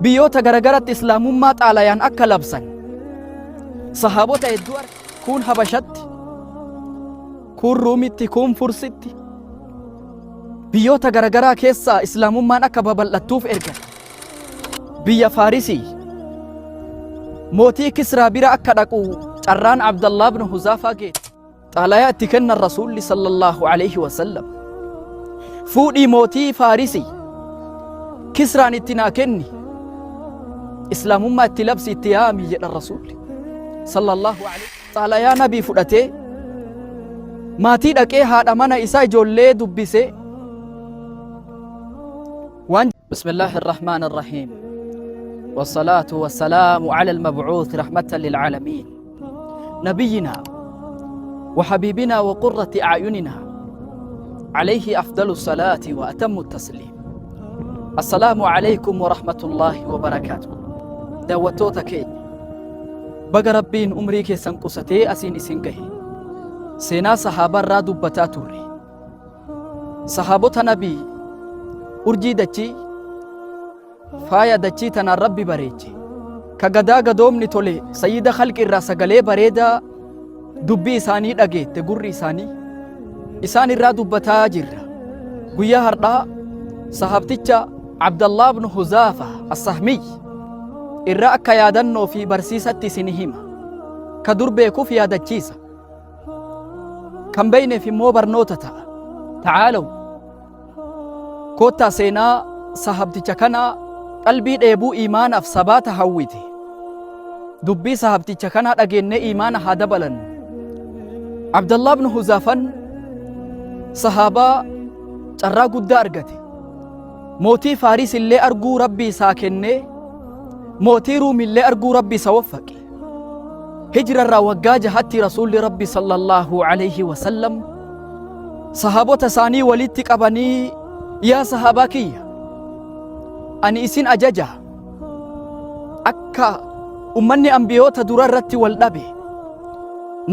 Biyyoota garagaratti Islaamummaa xaalayaan akka labsan sahaabota hedduu kuun Habashatti, kuun Ruumitti, kuun Fursitti, biyyoota garagaraa keessa Islaamummaan akka babal'attuuf ergan. Biyya Faarisii mootii Kisraa bira akka dhaqu carraan Abdallaa ibn Huzaafaa geette. Xaalayaa itti kennan Rasuulli sallallahu alaihi wasallam. Fuudhii mootii Faarisii Kisraan itti naa kenni. Islaamummaa itti labsi, itti yaami jedhan Rasuulli sallallahu alaihi. Xaalayaa nabii fudhatee maatii dhaqee haadha mana isaa ijoollee dubbisee waan بسم الله الرحمن الرحيم، والصلاة والسلام على المبعوث رحمة للعالمين، نبينا وحبيبنا وقرة أعيننا، عليه أفضل الصلاة وأتم التسليم. السلام عليكم ورحمة الله وبركاته. Daawwattoota keenya, baga Rabbiin umrii keessan qusatee asiin isin gahe. Seenaa sahaabarraa dubbataa turre. Sahaabota nabii, urjii dachii, faaya dachii tanaan Rabbi bareeche, ka gadaa gadoomni tole, sayyida khalqi irraa sagalee bareedaa dubbii isaanii dhageette gurri isaanii, isaan irraa dubbataa jirra. Guyyaa hardhaa sahabticha Abdallah ibn Huzaafa As-Sahmiy irraa akka yaadannoo fi barsiisatti isin hima. Ka dur beekuuf yaadachiisa, kan beeyneef immoo barnoota ta'a. Ta'aalaw, koottaa seenaa sahabticha kanaa qalbii dheebuu iimaanaaf sabaata hawwite, dubbii sahabticha kanaa dhageennee iimaana haa dabalannu. Abdallah ibn Huzaafan sahaabaa carraa guddaa argate. Mootii Faaris illee arguu Rabbi isaa kennee, mootii Ruum illee arguu Rabbi isa waffaqe. Hijrarraa waggaa jahatti Rasuulli Rabbi sallallahu alayhi wasallam sahaabota isaanii walitti qabanii, "Yaa sahaabaa kiyya, ani isin ajaja, akka ummanni ambiyoota dura irratti wal dhabe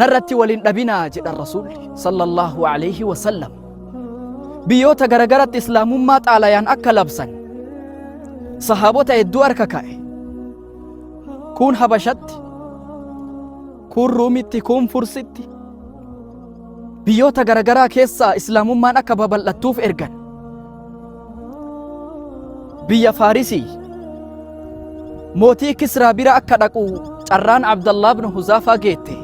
narratti wal hin dhabinaa," jedhan Rasuulli sallallahu alayhi wasallam. Biyyoota garagaratti Islaamummaa xaalayaan akka labsan sahaabota hedduu harka ka'e. Kuun Habashatti, kuun Ruumitti, kuun Fursitti, biyyoota garagaraa keessa Islaamummaan akka babal'attuuf ergan. Biyya Faarisii mootii Kisraa bira akka dhaqu carraan Abdallah ibn Huzaafaa geette.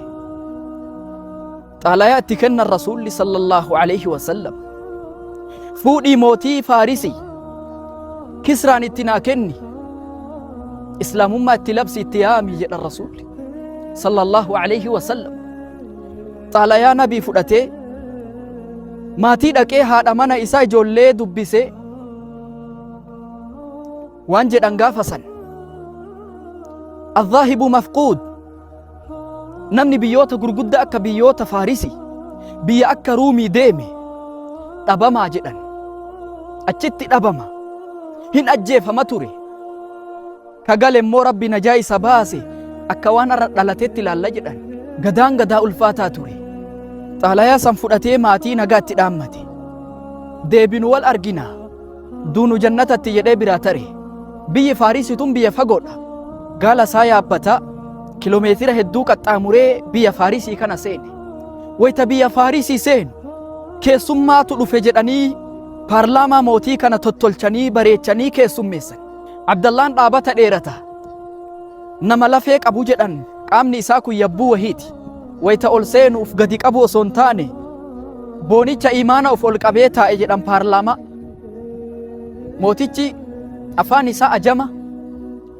Xaalayaa itti kennan Rasuulli sallallahu alaihi wasallam. Fuudhii mootii Faarisii Kisraan itti naa kenni, Islaamummaa itti labsi, itti yaami jedhan Rasuulli sallallahu alaihi wasallam. Xaalayaa nabii fudhatee maatii dhaqee haadha mana isaa ijoollee dubbisee waan jedhan gaafa san: "Adhaahibu mafquud." Namni biyyoota gurguddaa akka biyyoota Faarisii, biyya akka Ruumii deeme dhabamaa jedhan. Achitti dhabama, hin ajjeefama ture. Ka gale immoo Rabbi najaa isa baase, akka waan har'a dhalatetti ilaalla jedhan. Gadaan gadaa ulfaataa ture. Xaalayaa san fudhatee maatii nagaatti dhaammate. "Deebinu wal argina, duunu jannatatti," jedhee biraa tare. Biyyi Faarisii tun biyya fagoodha. Gaala isaa yaabbataa kiloomeetira hedduu qaxxaamuree biyya Faarisii kana seene. Wayita biyya Faarisii seenu keessummaatu dhufe jedhanii paarlaamaa mootii kana tottolchanii bareechanii keessummeessan. Abdallaan dhaabata dheerata. Nama lafee qabu jedhan, qaamni isaa kun yabbuu wahiiti. Wayita ol seenu uf gadi qabu osoo hin taane, boonicha imaana of ol qabee taa'e jedhan paarlaamaa. Mootichi afaan isaa ajama.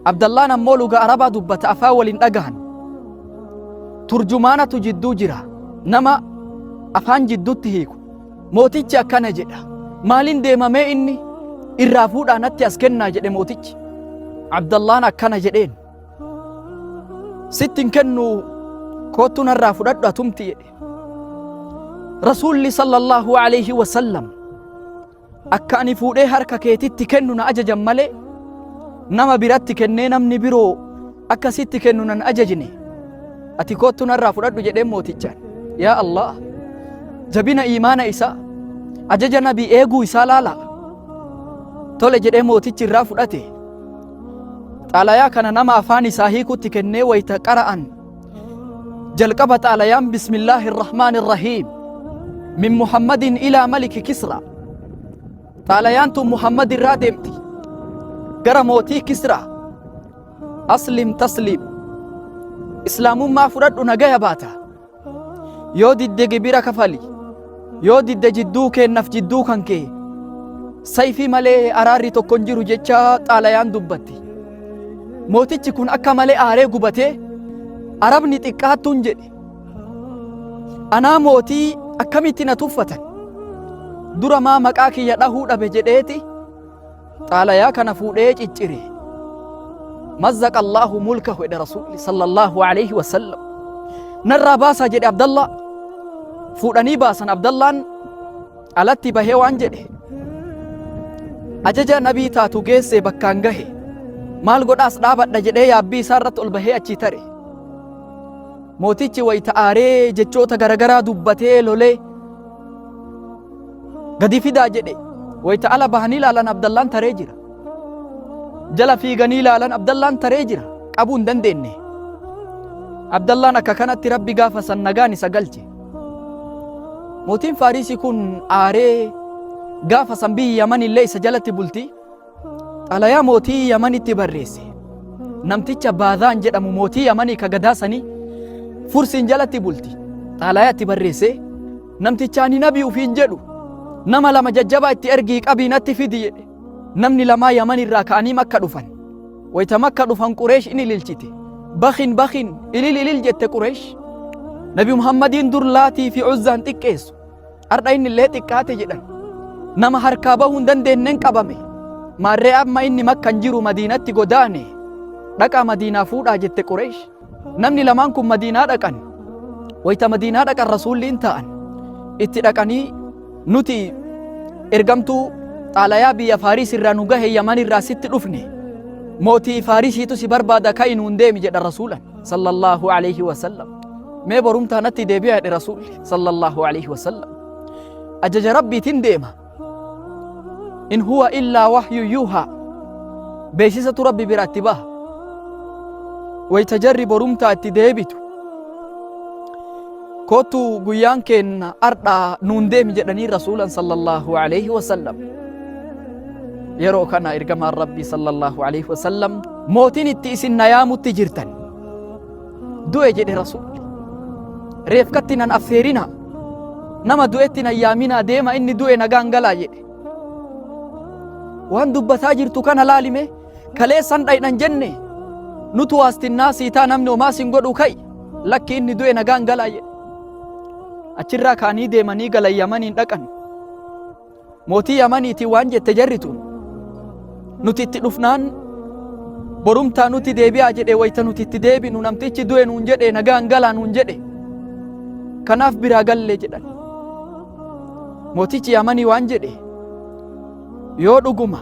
Abdallaan ammoo luga Arabaa dubbata, afaan waliin dhagahan. Turjumaanatu jidduu jira. Nama afaan jidduutti hiiku. Mootichi akkana jedha: "Maaliin deemamee inni irraa fuudhaa natti as kennaa," jedhe mootichi. Abdallaan akkana jedheen: "Sitti hin kennu, koottu narraa fudhadhu atumti," jedhe. "Rasuulli sallallahu alaihi wasallam akka ani fuudhee harka keetitti kennu na ajajan malee, nama biratti kennee namni biroo akka sitti kennu nan ajajne. Ati koottu narraa fudhadhu," jedheen mootichaan. Yaa Allah, jabina imaana isaa, ajaja nabii eeguu isaa laala. "Tole," jedhee mootichi irraa fudhate. Xaalayaa kana nama afaan isaa hiikutti kennee wayta qara'an jalqaba xaalayaan bismillaahi irrahmaan irrahiim min Muhammadin ilaa maliki Kisra. Xaalayaan tun Muhammad irraa deemti gara mootii Kisra. Aslim taslim, islaamummaa fudhadhu nagaya baata, yoo didde gibira kafali, yoo didde jidduu keennaf jidduu kan kee sayfii malee araarri tokko hin jiru jecha xaalayaan dubbatti. Mootichi kun akka malee aaree gubatee, arabni xiqqaattuun jedhe, anaa mootii akkamitti na tuffatan, dura maa maqaa kiyya dhahuu dhabe jedheeti xaalayaa kana fuudhee ciccire. Mazzaqa Allahu mulkahu jedhe Rasuulli sallallahu alaihi wasallam. Narraa baasaa jedhe Abdallah. Fuudhanii baasan. Abdallaan alatti bahee waan jedhe, ajaja nabii taatu geesse bakkaan gahe, maal godhaas dhaabadha jedhee yaabbii isaa irratti ol bahee achii tare. Mootichi wayita aaree jechoota garagaraa dubbatee lolee gadi fidaa jedhe. Wayita ala bahanii ilaalan Abdallaan taree jira. Jala fiiganii ilaalan Abdallaan taree jira. Qabuu hin dandeenye. Abdallaan akka kanatti Rabbi gaafa san nagaan isa galche. Mootiin Faarisii kun aaree gaafa san biyyi Yaman illee isa jalatti bulti. Xalayaa mootii Yamanitti barreesse. Namticha Baadhaan jedhamu, mootii Yamanii ka gadaa sanii Fursiin jalatti bulti. Xalayaa itti barreesse. Namticha ani nabii ufiin jedhu nama lama jajjabaa itti ergii qabii natti fidi jedhe. Namni lamaa Yaman irraa ka'anii Makka dhufan. Wayita Makka dhufan Qureesh in ililchite. Bakhin bakhin, ilil ilil jette Qureesh. Nabi Muhammadiin dur Laatii fi Uzzaan xiqqeessu. Har'a inni illee xiqqaate jedhan. Nama harkaa bahuu hin dandeenyeen qabame. Maarree amma inni Makka hin jiru, Madiinatti godaane. Dhaqaa Madiinaa fuudhaa jette Qureesh. Namni lamaan kun Madiinaa dhaqan. Wayita Madiinaa dhaqan Rasuulliin ta'an. Itti dhaqanii, nuti ergamtuu xaalayaa biyya Faariis irraa nu gahe, Yaman irraa sitti dhufne. Mootii Faarisiitu si barbaada, ka'i nuun deemi jedha Rasuulan sallallahu alaihi wasallam. Mee borumtaa natti deebi'a jedhe Rasuulli sallallahu alaihi wasallam. Ajaja Rabbiitiin deema. In huwa illaa wahyu yuuhaa. Beeksisatu Rabbi bira itti baha. Wayita jarri borumtaa itti deebitu, koottu guyyaan keenna ardhaa nuun deemi jedhanii Rasuulan sallallahu alaihi wasallam. Yeroo kana ergamaan Rabbii sallallahu alaihi wasallam, mootiin itti isin na yaamutti jirtan du'e jedhe Rasuulli. Reefkatti nan affeerina, nama du'etti nan yaaminaa, deema, inni du'e, nagaan galaa jedhe. Waan dubbataa jirtu kana laalime, kaleessan dhaynan jenne, nutu waastinnaa siitaa, namni homaa sin godhu, ka'i, lakki, inni du'e, nagaan galaa jedhe. Achirraa ka'anii deemanii galan, Yamaniin dhaqan. Mootii Yamaniitiin waan jette jarri tun, nuti itti dhufnaan borumtaa nuti deebi'aa jedhe, wayita nuti itti deebinu namtichi du'e nuun jedhe, nagaan galaa nuun jedhe, kanaaf biraa galle jedhan. Mootichi Yamanii waan jedhe, yoo dhuguma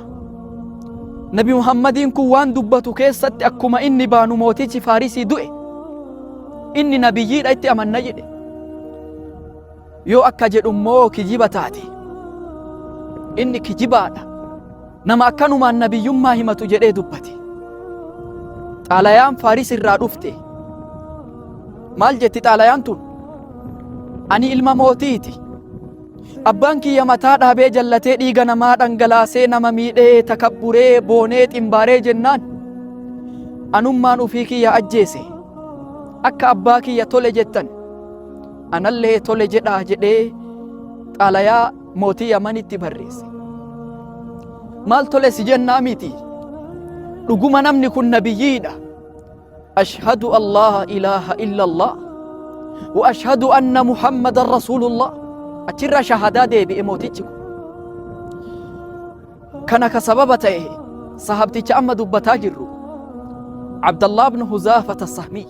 Nabi Muhammadiin kun waan dubbatu keessatti akkuma inni baanu mootichi Faarisii du'e, inni nabiyyiidha itti amanna jedhe. Yoo akka jedhu immoo kijiba taate, inni kijibaadha, nama akkanumaan nabiyyummaa himatu jedhee dubbate. Xaalayaan Faaris irraa dhufte maal jetti xaalayaan tun? Ani ilma mootiiti. Abbaan kiyya mataa dhaabee jallatee, dhiiga namaa dhangalaasee, nama miidhee, takabburee, boonee, ximbaaree jennaan anummaan ufii kiyya ajjeese. Akka abbaa kiyya tole jettan anallee tole jedhaa jedhee xaalayaa mootii Yamanitti barreesse. Maal tole si jennaa miti? Dhuguma namni kun nabiyyiidha. Ashhadu an laa ilaaha illa Allah wa ashhadu anna Muhammadan Rasuulullah. Achirraa shahadaa deebi'e mootichi kun. Kana ka sababa ta'e sahabticha amma dubbataa jirru, Abdallah ibn Huzaafata Sahmiy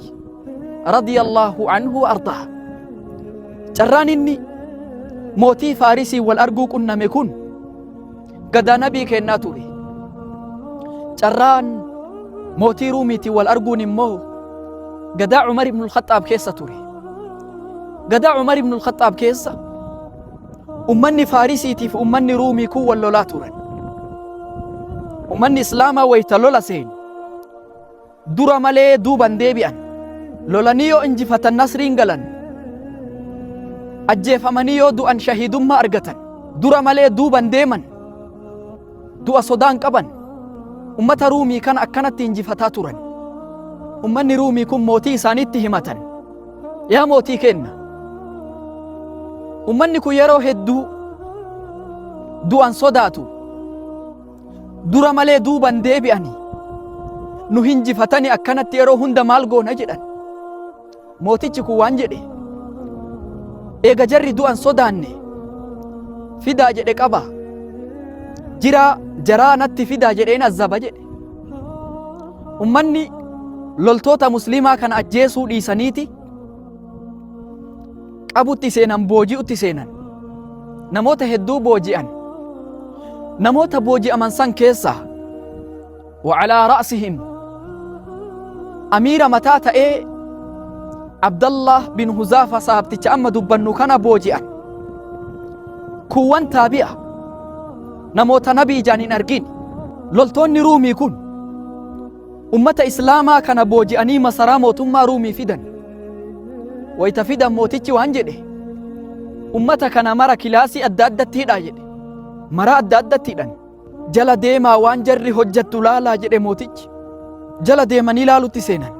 radiyallahu anhu wa ardaa. Carraan inni mootii Faarisii wal arguu qunname kun gadaa nabii kennaa ture. Carraan mootii Ruumiitiin wal arguun immoo gadaa Umar ibn al-Khaxxaab keessa ture. Gadaa Umar ibn al-Khaxxaab keessa ummanni Faarisiitiif ummanni Ruumii kun wal lolaa turan. Ummanni Islaamaa wayita lola seenu Dura malee duuban deebi'an. Lolanii yoo injifatan nasriin galan. Ajjeefamanii yoo du'an shahiidummaa argatan. Dura malee duuban deeman. Du'a sodaan qaban. Ummata Ruumii kana akkanatti injifataa turan. Ummanni Ruumii kun mootii isaaniitti himatan. Yaa mootii keenna! Ummanni kun yeroo hedduu du'an sodaatu. Dura malee duuban deebi'ani. Nu hinjifatani akkanatti yeroo hunda maal goona jedhan. Mootichi kun waan jedhe, eega jarri du'an sodaanne fidaa jedhe qaba. Jiraa jaraa natti fidaa jedheen azzaba jedhe. Ummanni loltoota musliimaa kana ajjeesuu dhiisaniiti qabutti seenan, booji'utti seenan. Namoota hedduu booji'an. Namoota booji'aman san keessaa wa'alaa ra'sihim amiira mataa ta'ee Abdallah bin Huzaafa sahabticha amma dubbannu kana booji'an. Kuuwwan taabi'a namoota nabi ijaan hin argin. Loltoonni Ruumii kun ummata Islaamaa kana booji'anii masaraa mootummaa Ruumii fidan. Wayita fidan mootichi waan jedhe, ummata kana mara kilaasii adda addatti hidhaa jedhe. Maraa adda addatti hidhan. Jala deemaa waan jarri hojjattu laalaa jedhe mootichi. Jala deemanii laalutti seenan.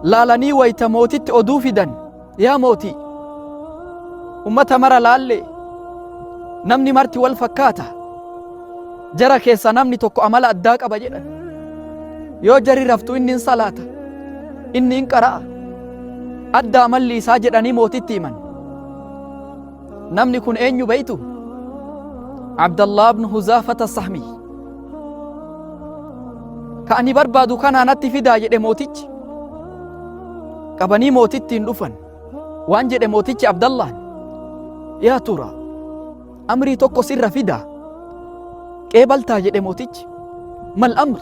Laalanii wayita mootitti oduu fidan, yaa mootii, ummata mara laallee namni marti wal fakkaata. Jara keessaa namni tokko amala addaa qaba jedhan. Yoo jarri raftu inni hin salaata. Inni hin qara'a. Adda amalli isaa jedhanii mootitti himan. Namni kun eenyu beeytu? Abdallah ibn Huzaafata Sahmi. Ka ani barbaadu kanaa natti fidaa jedhe mootichi. Qabanii mootittiin dhufan. Waan jedhe mootichi Abdallaan. Yaa tura, amrii tokko sirra fidaa. Qeebaltaa jedhe mootichi. Mal amr?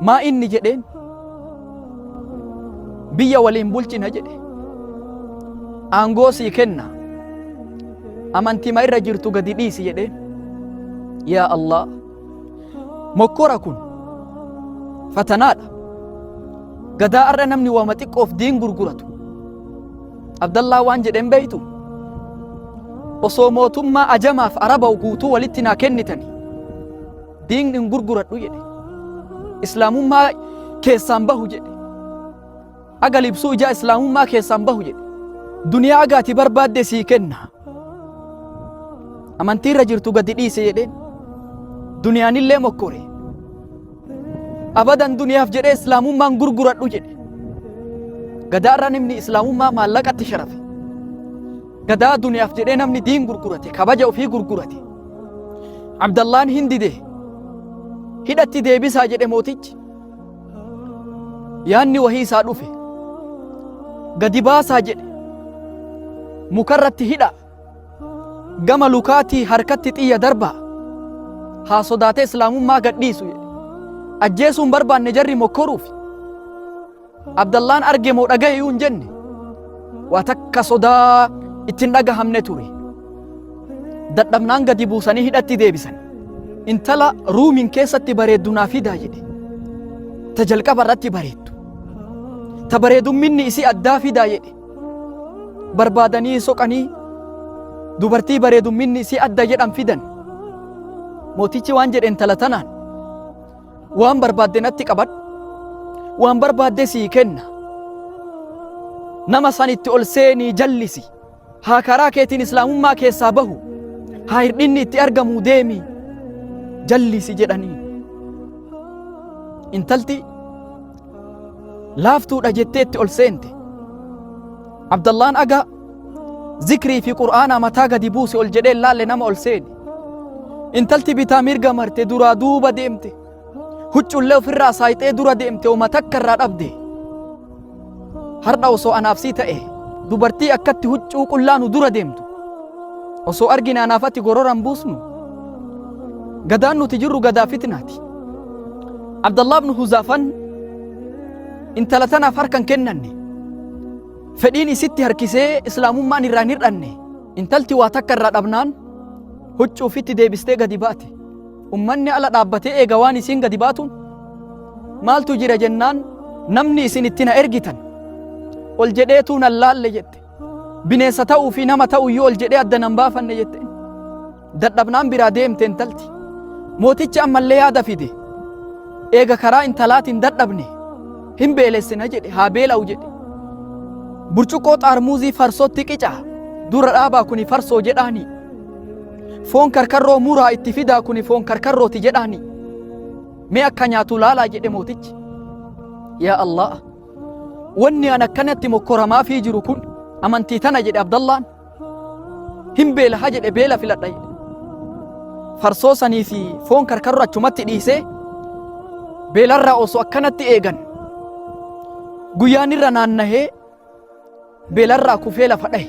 Maa inni jedheen? Biyya waliin bulchina jedhe. Aangoo sii kenna. Amantima irra jirtu gadi dhiisi jedheen. Yaa Allah! Mokkora kun fatanaadha. Gadaa arra namni waama xiqqoof diin gurguratu. Abdallaa waan jedheen beeytu, osoo mootummaa ajamaaf araba guutuu walitti naa kennitani diin hin gurguradhu jedhe. Islaamummaa keessaan bahu jedhe. Aga libsuu ijaa islaamummaa keessaan bahu jedhe. Duniyaa agaati barbaadde sii kenna. Amantii irra jirtu gadi dhiise jedheen. Duniyaanillee mokkore. Abadan duniyaaf jedhee islaamummaan gurguradhu jedhe. Gadaa irra namni islaamummaa maallaqatti sharafe. Gadaa duniyaaf jedhee namni diin gurgurate, kabaja ofii gurgurate. Abdallaan hin dide. Hidhatti deebisaa jedhe mootichi. Yaanni wahii isaa dhufe. Gadi baasaa jedhe. Mukarratti hidha. Gama lukaatii harkatti xiyya darbaa. Haa sodaatee islaamummaa gadhiisu jedhe. Ajjeesuu hin barbaanne jarri mokkoruuf. Abdallaan arge moo dhagahe iyyuu hin jenne. Waa takka sodaa ittiin dhagahamne ture. Dadhabnaan gadi buusanii hidhatti deebisan. Intala Ruumiin keessatti bareeddu naa fidaa jedhe. Ta jalqaba irratti bareeddu. Ta bareedumminni isii addaa fidaa jedhe. Barbaadanii soqanii dubartii bareedumminni isii adda jedhan fidan. Mootichi waan jedhe intala tanaan, waan barbaadde natti qabadhu, waan barbaadde sii kenna, nama san itti ol seenii jallisi, haa karaa keetiin islaamummaa keessaa bahu, haa hirdhinni itti argamuu deemi jallisi jedhanii. Intalti laaftuudha jettee itti ol seente. Abdallaan aga zikrii fi qur'aanaa mataa gadi buuse ol jedhee laalle nama ol seene. Intalti bitaa mirga marte, duraa duuba deemte. Huccullee ofirraa saayixee dura deemte, oma takka irraa dhabde. Har'a osoo anaaf sii ta'e, dubartii akkatti huccuu qullaa nu dura deemtu osoo argine anaaf ati gororan buusnu. Gadaan nuti jirru gadaa fitnaati. Abdallah ibn Huzaafan intala tanaaf harka hin kennanne. Fedhiin isitti harkisee islaamummaan irraa hin hir'anne. Intalti waa takka irraa dhabnaan huccuu ofitti deebistee gadi baate. Ummanni ala dhaabbatee eega waan isiin gadi baatuun. Maaltu jira jennaan namni isin itti na ergitan ol jedheetuu nan laalle jette. Bineensa ta'uu fi nama ta'uyyuu ol jedhee adda nan baafanne jette. Dadhabnaan biraa deemte intalti. Mootichi ammallee yaada fide. Eega karaa intalaatiin dadhabne hin beelessina jedhe haa beela'u jedhe. Burcuqqoo xaarmuuzii farsootti qicaa dura dhaabaa kuni farsoo jedhaanii. Foon karkarroo muraa itti fidaa kuni foon karkarrooti jedhaanii. Mee akka nyaatu laalaa jedhe mootichi. Yaa Allah! Wanni an akkanatti mokkoramaafii jiru kun amantii tana jedhe Abdallaan. Hin beelaha jedhe beela filadha jedhe. Farsoo sanii fi foon karkarroo achumatti dhiisee beelarraa osoo akkanatti eegan guyyaan irra naannahee beelarraa kufee lafa dhahe.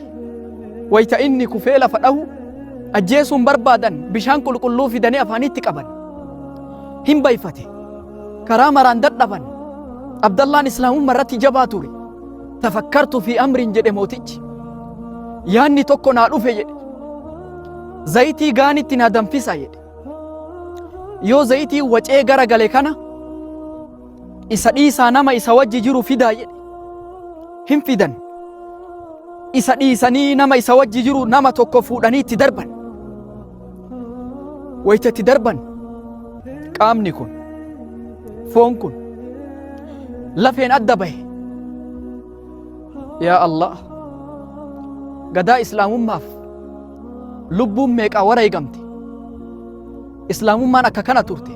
Wayita inni kufee lafa dhahu ajjeesuun barbaadan bishaan qulqulluu fidanii afaanitti qaban. Hin bayfate. Karaa maraan dadhaban. Abdallaan islaamummaa irratti jabaa ture. Tafakkartu fi amriin jedhe mootichi. Yaanni tokko naa dhufe jedhe. Zayitii gaanitti naa danfisa jedhe. Yoo zayitii wacee gara gale kana isa dhiisaa nama isa wajji jiru fidaa jedhe. Hin fidan. Isa dhiisanii nama isa wajji jiru nama tokko fuudhanii itti darban. Wayita itti darban qaamni kun foon kun lafeen adda bahe. Yaa Allah, gadaa islaamummaaf lubbuun meeqaa wareegamte. Islaamummaan akka kana turte.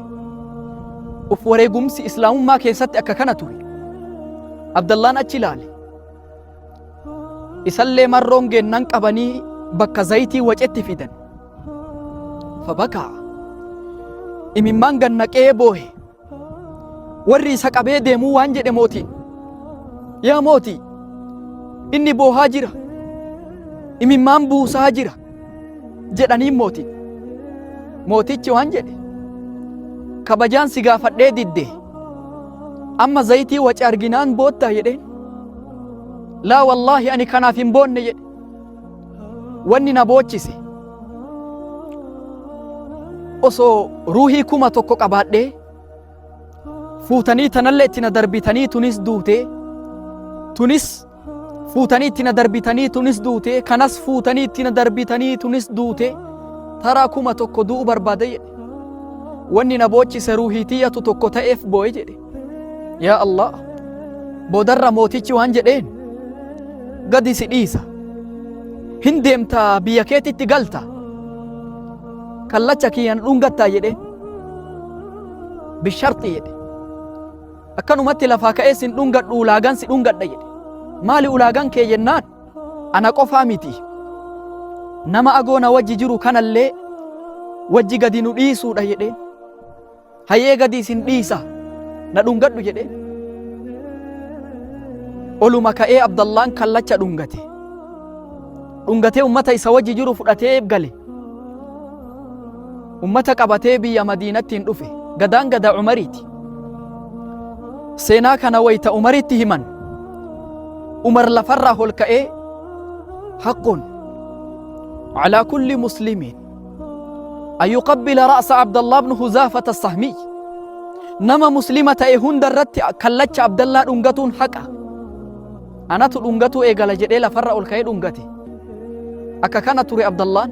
Uf wareegumsi islaamummaa keessatti akka kana ture. Abdallaan achi ilaale. Isallee marroon geennan qabanii bakka zayitii wacetti fidan. Fabakaa. Imimmaan gannaqee boohe. Warri isa qabee deemuu waan jedhe mootiin. Yaa mootii, inni boohaa jira. Imimmaan buusaa jira. Jedhaniin mootiin. Mootichi waan jedhe. Kabajaan si gaafadhee didde. Amma zayitii wace arginaan boottaa jedheen. Laa wallaahi ani kanaaf hin boonne jedhe. Wanni na boochise osoo ruuhii 1000 qabaadhee fuutanii tanallee itti na darbitanii tunis duutee, tunis fuutanii itti na darbitanii tunis duutee, kanas fuutanii itti na darbitanii tunis duutee, taraa 1000 du'uu barbaada jedhe. Wanni na boochise ruuhii tiyyatu tokko ta'eef boo'e jedhe. Yaa Allah, boodarra mootichi waan jedheen gadi si dhiisa. Hin deemtaa biyya keetitti galta. Kallacha kiyyan dhungattaa jedheen. Bisharxi jedhe. Akkanumatti lafaa ka'ee sin dhungadhu, ulaagaan si dhungadha jedhe. Maali ulaagaan kee jennaan ana qofaa miti. Nama agoo na wajji jiru kanallee wajji gadi nu dhiisuudha jedheen. Hayyee gadi isin dhiisa na dhungadhu jedheen. Oluma ka'ee Abdallaan kallacha dhungate. Dhungatee ummata isa wajji jiru fudhatee gale. Ummata qabatee biyya Madiinatti hin dhufe. Gadaan gada Umariiti. Seenaa kana wayita Umaritti himan. Umar lafarraa ol ka'ee haqqun alaa kulli muslimiin an yuqabbila ra'sa Abdallah ibn Huzaafata Sahmiy, nama muslima ta'e hunda irratti kallacha Abdallaa dhungatuun haqa, anatu dhungatuu eegala jedhee lafarra ol ka'ee dhungate. Akka kana ture Abdallaan.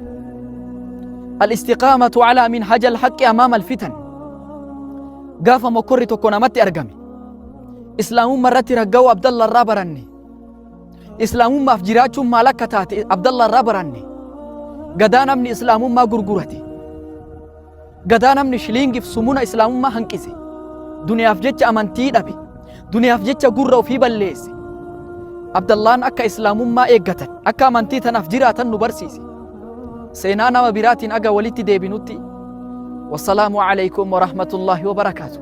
Al-istiqaamatu alaa minhaja al-haqqi amaama al-fitan. Gaafa mokkorri tokko namatti argame islaamummaa irratti ragga'uu Abdallah irraa baranne. Islaamummaaf jiraachuun maal akka taate Abdallah irraa baranne. Gadaa namni islaamummaa gurgurate. Gadaa namni shiliingiif sumuna islaamummaa hanqise. Duniyaaf jecha amantii dhabe. Duniyaaf jecha gurra ofii balleesse. Abdallaan akka islaamummaa eeggatan, akka amantii tanaaf jiraatan nu barsiise. Seenaa nama biraatiin aga walitti deebinutti. Wassalaamu alaikum warahmatullaahi wabarakaatuh.